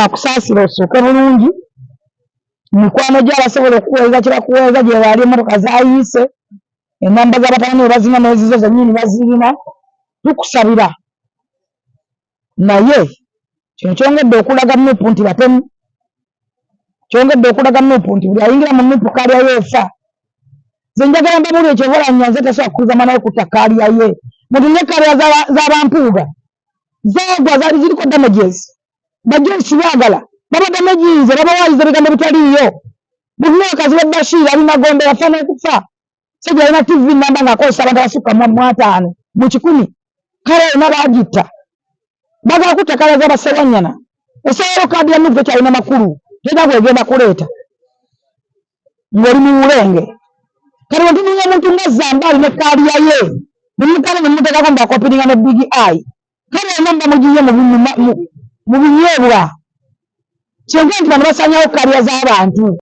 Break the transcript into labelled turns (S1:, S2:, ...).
S1: Mukama akusaasire osuuke bulungi. Mikwano gyo abasobola okukuweereza kye bakuweereza gye baali, emmotoka zayiise, enamba z'abatabani be bazirina n'ezizo zennyini bazirina. Tukusabira, naye kino kyongedde okulaga NUP nti batemu, kyongedde okulaga NUP nti buli ayingira mu NUP career ye efa. Nze njagala mbabuulire, kyova Nyanzi tasobola kukkiriza mwana we kutta career ye. Mutunye career z'abampuuga zaagwa, zaali ziriko damages. Bajosi baagala baba damaginze, babawayiza ebigambo bitaliiyo. Bulina bakazi ba Bashir ali Magombe yafa n'okufa. Sajja alina TV namba ng'akozesa abantu abasukka mu 50 mu 100. Kale yonna baagitta, bagala kutta career z'abasewanyana. Esawo kaadi ya NUP tekyalina makulu, terina bwegenda kuleeta ng'oli mu bulenge. Kati bwe omuntu nga Zambaali ne career ye nemutala nemuteekako mbakopiringa ne Big Eye, kale yonna muba mugiye mu binyeebwa. Kyenva nti bano basanyawo career z'abantu.